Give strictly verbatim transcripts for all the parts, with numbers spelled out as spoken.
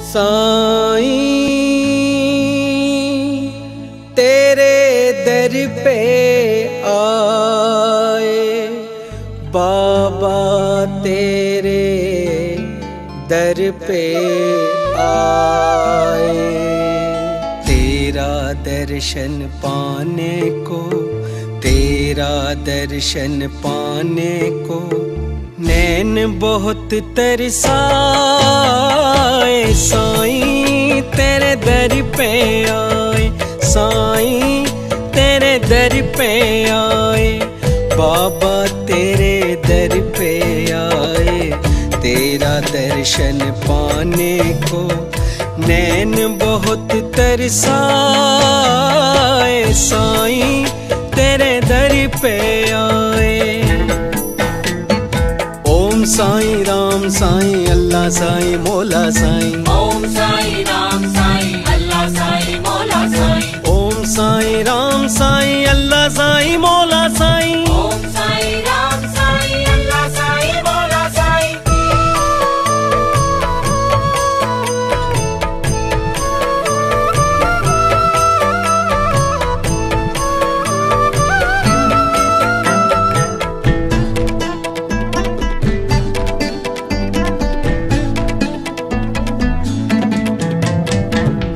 साईं, तेरे दर पे आए, बाबा तेरे दर पे आए। तेरा दर्शन पाने को, तेरा दर्शन पाने को नैन बहुत तरसाए। साईं, तेरे दर पे आए, साईं, तेरे दर पे आए, बाबा तेरे दर पे आए। तेरा दर्शन पाने को नैन बहुत तरसाए। साईं, तेरे दर पे आए। ओम साईं राम साईं अल्लाह साईं मौला साईं। ओम साईं राम साईं अल्लाह साईं मौला साईं। ओम साईं राम साईं अल्लाह साईं मौला साईं। ओम साईं राम साईं अल्लाह साईं मौला साईं।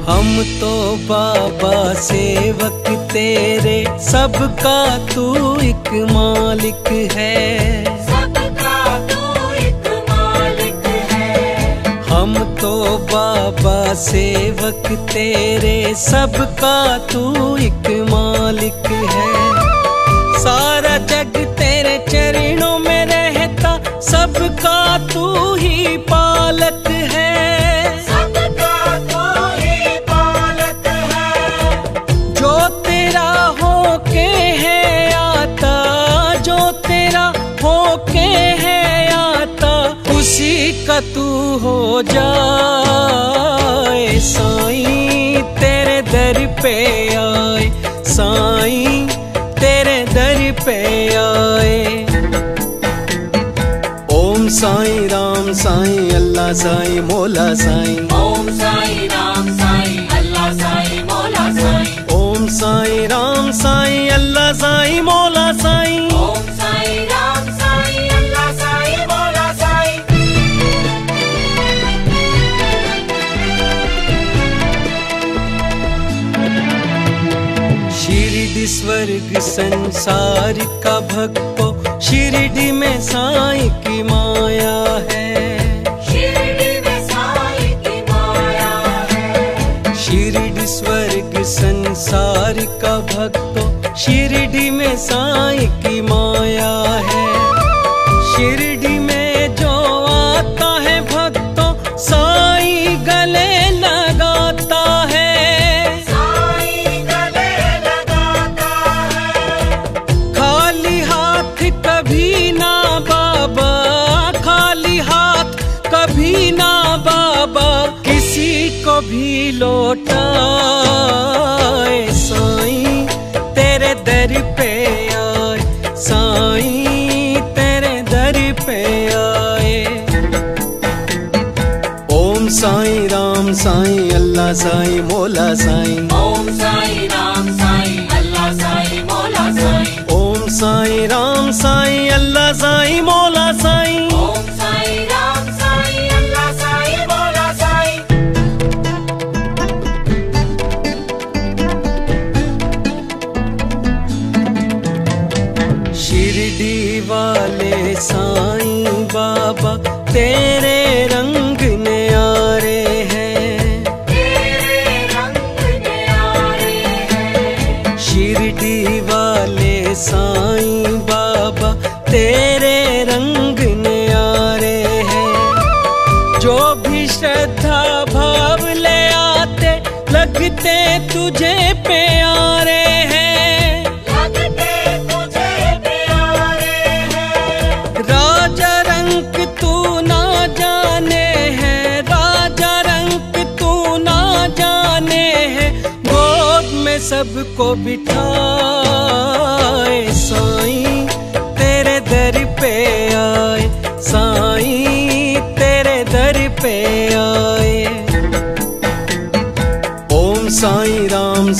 हम तो बाबा सेवक तेरे, सबका तू एक मालिक है। सबका तू एक मालिक है। हम तो बाबा सेवक तेरे, सबका तू एक मालिक है। सारा जग तेरे चरणों में रहता, सबका तू ही पालक है। सबका तू ही पालक है। जो तेरा होके है आता, जो तेरा होके है आता, उसी का तू हो जाए। साईं, तेरे दर पे आए, साईं, तेरे दर पे आए। ओम साईं राम साईं अल्लाह साईं मौला साईं। ओम साईं राम साईं अल्लाह साईं मौला साईं। ओम साईं राम साईं अल्लाह साईं मौला साईं। ओम साईं राम साईं अल्लाह साईं मौला साईं। शिरडी स्वर्ग संसार का भक्तों, शिरडी में साईं की माया है। शिरडी में साईं की माया है। शिरडी स्वर्ग संसार का भक्तों, शिरडी में साईं की माया है। शिरडी में जो आता है भक्तों, साईं गले लगाता है। साईं गले लगाता है। खाली हाथ कभी ना बाबा, खाली हाथ कभी ना बाबा, किसी को भी लौटाए। साईं तेरे दर पे आए, साईं तेरे दर पे आए। ओम साईं राम साईं अल्लाह साईं मौला साईं। ओम साईं राम साईं अल्लाह साईं मौला साईं। ओम साईं राम साईं अल्लाह साईं मौला साईं। ओम साईं राम साईं अल्लाह साईं मौला साईं। शिरडी वाले साईं बाबा तेरे रंग न्यारे हैं। तेरे रंग न्यारे हैं। शिरडी वाले साईं बाबा तेरे रंग न्यारे हैं। जो भी श्रद्धा भाव ले आते, लगते तुझे प्यारे हैं। लगते तुझे प्यारे हैं। राजा रंक तू ना जाने है, राजा रंक तू ना जाने है, गोद में सबको बिठाए। साईं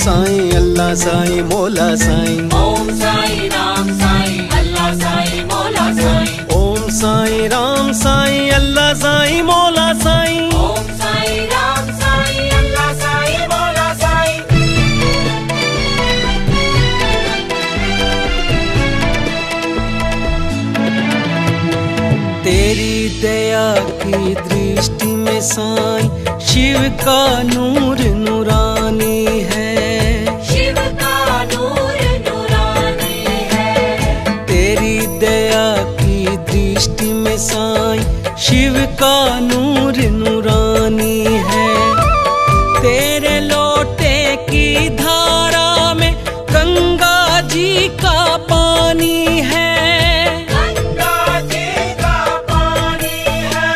साईं अल्लाह साईं मौला साईं। ओम साईं राम साईं अल्लाह साईं मौला साईं। ओम साईं राम साईं अल्लाह साईं मौला साईं। ओम साईं राम साईं अल्लाह साईं मौला साईं। तेरी दया की दृष्टि में साईं शिव का नूर नूरानी है। शिव का नूर नूरानी है। तेरी दया की दृष्टि में साईं शिव का नूर नूरानी है। तेरे लोटे की धारा में गंगा जी का पानी है। गंगा जी का पानी है।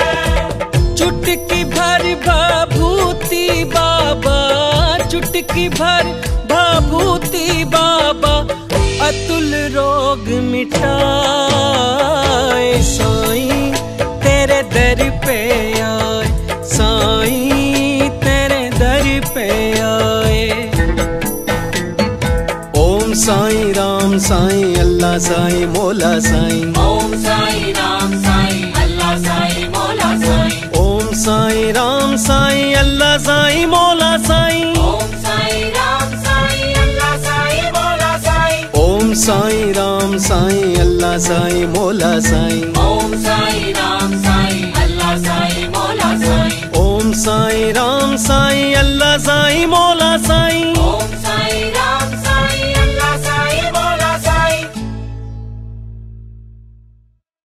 चुटकी भर भभूति बाबा, चुटकी भर भभूति बाबा, अतुल रोग मिटाए। साईं तेरे दर पे आए, साईं तेरे दर पे आए। ओम साईं राम साईं अल्लाह साईं मौला साईं। ओम साईं राम साईं अल्लाह साईं मौला साईं। ओम साईं राम साईं अल्लाह साईं मौला साईं। ओम साईं राम साईं अल्लाह साईं मौला साईं। ओम साईं राम साईं अल्लाह साईं मौला साईं। ओम साईं राम साईं अल्लाह साईं मौला साईं। ओम साईं राम साईं अल्लाह साईं मौला